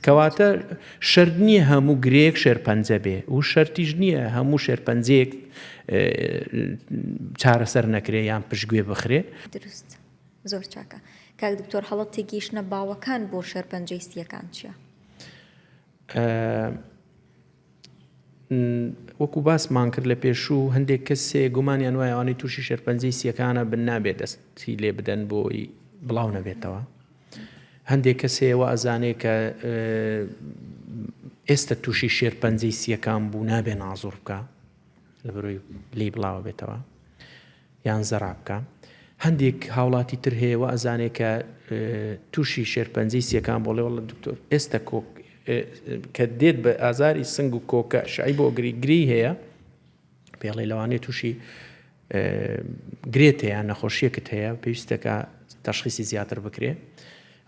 کەواتە شەرت نییە هەموو گرێیەک شێرپەنجە بێ و شەرتیش نییە هەموو شێرپەنجەیەک چارەسەر نەکرێ یان پشتگوێ بخرێ. دروست زۆر چاکە کاک دکتۆر هەڵە تێگەیشتنە باوەکان بۆ شێرپەنجەی سییەکان چییە؟ وەکو باسمان کرد لە پێشوو هەندێک کەسێ گومانیان وایە ئەوانەی تووشی شێرپەنجەی سیەکانە بن نابێت دەستی لێ بدەن بۆی بڵاو نەبێتەوە هەندێک کەسێ وا ئەزانێ کە ئێستا تووشی شێرپەنجەی سیەکان بوو نابێ نازۆر بکە لە بەرۆی لی بڵاوە بێتەوە یان زەڕا بکا. هەندێک هاوڵاتی تر هەیە وا ئەزانێ کە تووشی شێرپەنجەی سیەکان بۆ ڵێ وەڵا دکتۆر ئێستا کۆک کە دێت بە ئازاری سنگ و کۆکە شعی بۆ گری گری هەیە پێڵێ لەوانەیە تووشی گرێت هەیە نەخۆشیەکت هەیە پێویستەکە تەشخیسی زیاتر بکرێ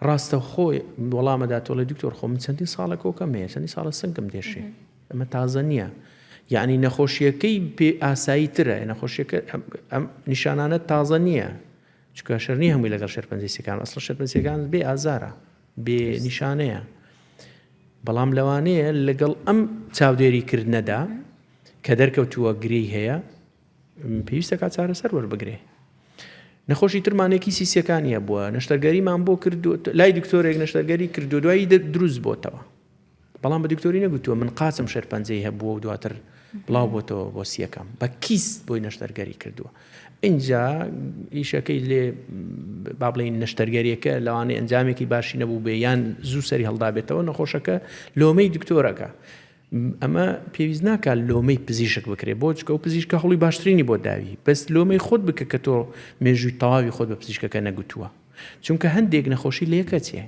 ڕاستە خۆی وەڵامەدا تۆڵێ دکتۆر خۆ من چەندین ساڵە کۆکەم هەیە چەندین ساڵە سنگم دێشێ ئەمە تازە نییە یعنی نەخۆشیەکەی پێ ئاسایی ترە نەخۆشیەکە ئەم نیشانانە تازە نییە چکە شەر نیە هەمووی لەگەڵ شێرپەنجەی سیەکان ئەسڵ شێرپەنجەکان بێ ئازارە بێ نیشانەیە بەڵام لەوانەیە لەگەڵ ئەم چاودێری کردنەدا کە دەرکەوتووە گرێی هەیە پێویستەکە چارەسەر وەربگرێ نەخۆشی ترمانێکی کیسی سیەکانی هەبووە نەشتەرگەریمان بۆ کردو لای دکتۆرێک نەشتەرگەری کردو دوایی دروست بۆتەوە بەڵام بە دکتۆری نەگوتووە من قاچم شێرپەنجەی هەبووە و دواتر بڵاو بۆتەوە بۆ سیەکەم بە کیس بۆی نەشتەرگەری کردووە اینجا ئیشەکەی لێ با بڵین نەشتەرگەریەکە لەوانەیە ئەنجامێکی باشی نەبوو بێ یان زوو سەری هەڵدابێتەوە نەخۆشەکە لۆمەی دکتۆرەکە ئەمە پێویست ناکات لۆمەی پزیشک بکرێ بۆ چکە و پزیشکە هەوڵی باشترینی بۆ داوی بەس لۆمەی خۆت بکە کە تۆ مێژووی تەواوی خۆت بە پزیشکەکە نەگوتووە چونکە هەندێک نەخۆشی لەیەکە چێ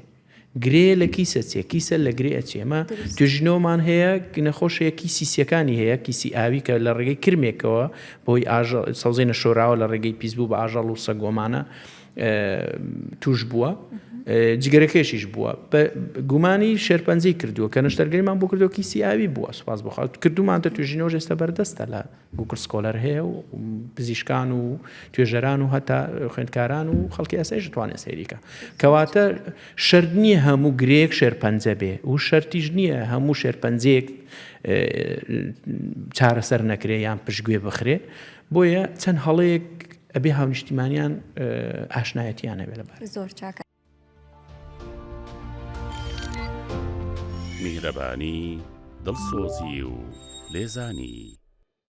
گرێ لە کیسە چێ کیسە لە گرێ ئەچێ ئەمە توێژینەوەمان هەیە نەخۆش هەیە کیسی سیەکانی هەیە کیسی ئاوی کە لە ڕێگەی کرمێکەوە بۆی ئاژەڵ سەوزەی نەشۆراوە لە ڕێگەی پیسبوو بە ئاژەڵ و سەگۆمانە توش بووە جگەرەکێشیش بووە بە گومانی شێرپەنجەی کردووە کە نەشتەرگەریمان بۆ کردووە کیسی ئاوی بووە سوپاس بۆ خوا کردومانتە توێژینەوەش ئێستا بەردەستە لە Google Scholar هەیە و پزیشکان و توێژەران و هەتا خوێندکاران و خەڵکی ئاسایش دەتوانێت سەیریکە کەواتە شەرت نییە هەموو گرێک شێرپەنجە بێ و شەرتیش نییە هەموو شێرپەنجەیەک چارەسەر نەکرێ یان پشتگوێ بخرێ بۆیە چەند هەڵەیەک ئەبێ هاونیشتیمانیان ئاشنایەتیان هەبێ لەبارەی. زۆر چاکە. میهرەبانی، دڵسۆزی و لێزانی.